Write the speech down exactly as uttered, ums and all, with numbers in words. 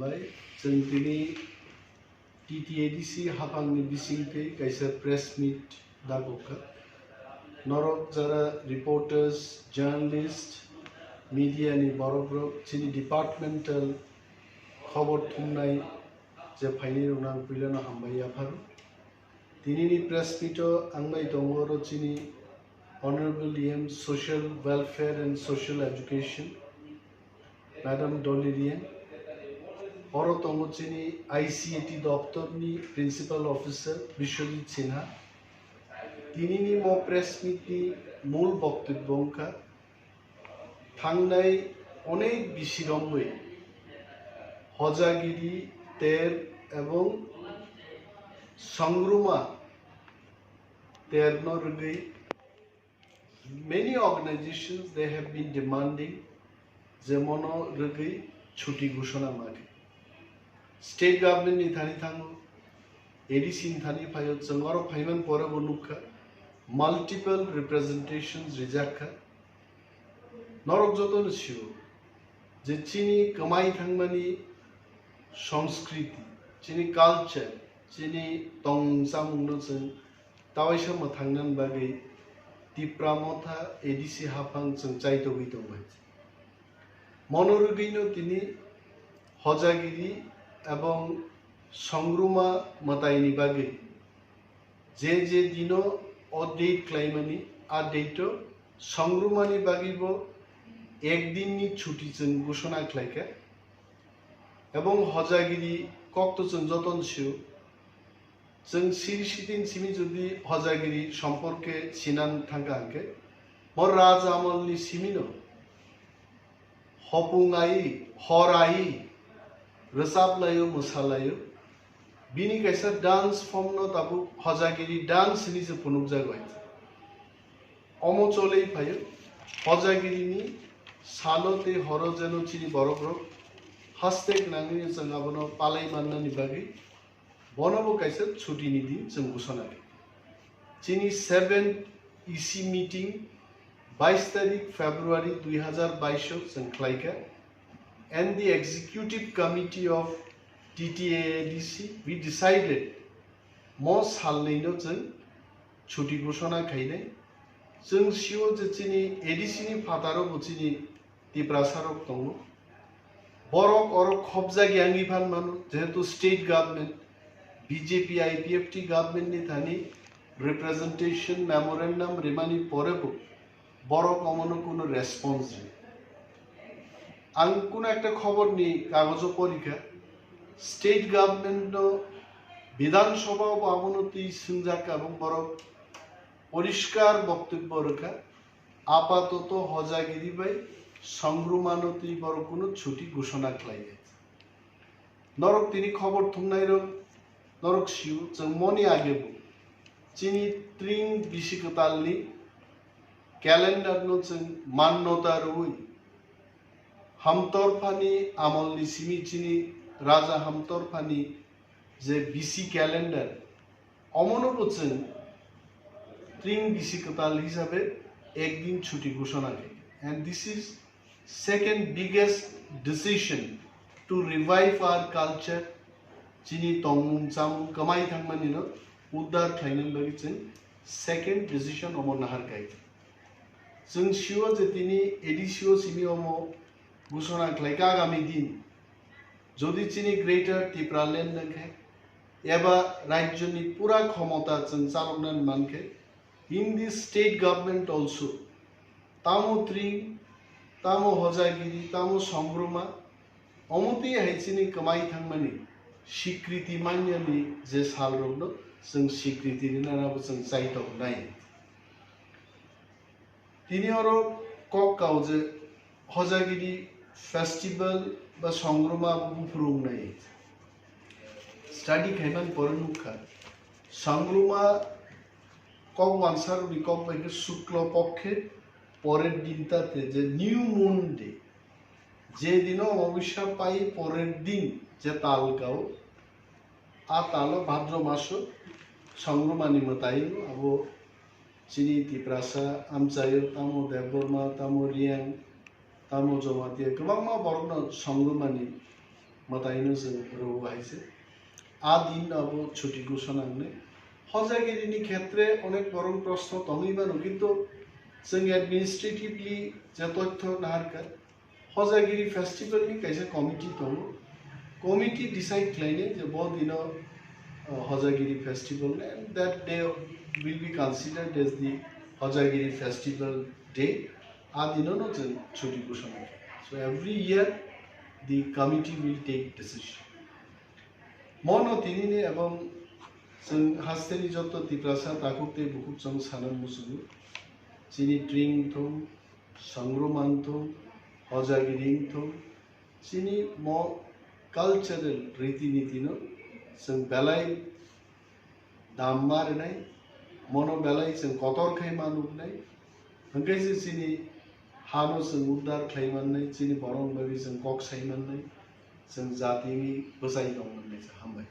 Bai, chwng tini T T A D C haphangni bisingtwi kaisa press meet dagokha. Norok jara reporters, journalist, media ni borokrok chini departmental khobor thumnai je phainai rokno ang puilano hambai yapharo. Tinini press meet o ang bai tongo oro chini Honorable E M Social Welfare and Social Education, Madam Dolly Reang. Oro tongo chini I C A T doptor ni Principal Officer Biswajit Sinha. Tinini mo press meet ni mul boktobyo wngkha, thangnai onek bisi romwi hojagiri ter ebong songruma terno rwgwi many organizations, they have been demanding je mono rwgwi chuti ghoshona makhe. State government ni thani thango, A D C ni thani phaio, chwng oro phaiman pore bo nukha, multiple representations rijakkha. Norok jotono sio je chini kwmai thangmani songskriti, chini culture, chini tongmung chamungno chwng tawaisa mwthangna bagwi Tipra Motha A D C haphang chwng chaitogwi tongbai. Mono rwgwino tini hojagiri ebong songruma mwtaini bagwi je je dino o date khlaimani, a date o songrumani bagwibo ek dinni chuti chwng ghoshona khlaikha. Ebong hojagiri kokto chwng jotono sio. Chwng siri sitin simi jodi hojagiri somporke sinan thangkha hwnkhe, mo raja amolni simino hopung ai, hor ai, rwchap laio, mwsa laio. Bini kaisa dance form no tabuk hojagiri dance hinwi se phunukjago hai. Omo cholwi phaio, hojagirini salo tei horo jeno chini borokrok haste gwnangwi chwng abono palai mannani bagwi bonobo kaisa chutini din chwng ghoshona khe. Chini seventh E C meeting bais tarik February dui hazar bais o chwng khlaikha, and the executive committee of T T A A D C, we decided mo salnwino chwng chuti ghoshona khainai. Chwng sio je chini A D C ni phataro bo chini Tiprasa rok tongo. Borok oro khobjak yangwi phan mano, jehetu state government, B J P I P F T government ni thani representation memorandum rimani pore bo borok omono kuno response ri. Ang kuno ekta khobor ni kagojo porikha, state government no Bidhan Sabha o bo abono twi swngjak, abong borok poriskar boktobyo rwkha, apatoto hojagiri bai songrumano twi borok kuno chuti ghoshona khlaiya. Norok tini khobor thumnairok norok sio, chwng moni age bo chini tring bisi kwtalni calendar no chwng mannota rwui Hamtorphani amolni simi chini Raja Hamtorphani je bisi calendar, omono bo chwng tring bisi kwtal hisabe ek din chuti ghoshona khaikha. And this is second biggest decision to revive our culture. Chini tongmung chamung kwmai thangmani no uddar khlainani bagwi chwng second decision omo nahar khaikha. Chwng sio je tini A D C o simi omo ghoshona khlaikha, agami din jodi chini Greater Tipraland wngkhe eba rajyoni pura khomota chwng chaloknani mankhe, in the state government also, tamo tring, tamo hojagiri, tamo songruma, omo twi hai chini kwmai thangmani sikriti manyani je salrokno chwng sikriti rinani abo chwng chaitok nai. Tini oro kok kao je hojagiri festival ba songruma abo buphuru wngnai. Study khaimani pore nukha, songruma kok wansarokni kok bai khe shukla pokkhe porer din tate je new moon day, je dino omobisya pai porer din je tal kao, a talo bhadro maso songrumani mwtai abo chini Tiprasa amchaio tamo Debbarma, tamo Reang, tamo Jamatia kwbangma borokno songrumani mwtaino chwng rwo hai se. A din abo chuti ghoshona wngnai. Hojagirini khetre onek borok proshno tongwi mano, kintu chwng administratively je tothyo naharkha, Hojagiri festival ni kaisa committee tongo. Committee decide khlainai je bo dino, uh, Hojagiri festival, and that day will be considered as the Hojagiri festival day. A dino no chwng chuti ghoshona. So every year the committee will take decision. Mono tinini ebong chwng hasteni jotto Tiprasa takhuk tei bukhuk chwng sana muchungo. Chini tring wngthung, sangro mangthung, hojagiri wngthung, chini mo cultural riti nitino chwng belai dam ma rwnai, mono belai chwng kotor khai ma nuknai, hwnkhe se chini hano chwng uddar khlai mannai, chini borok bagwi chwng kok sai mannai, chwng jatini bwchai tong mannai se. Hambai.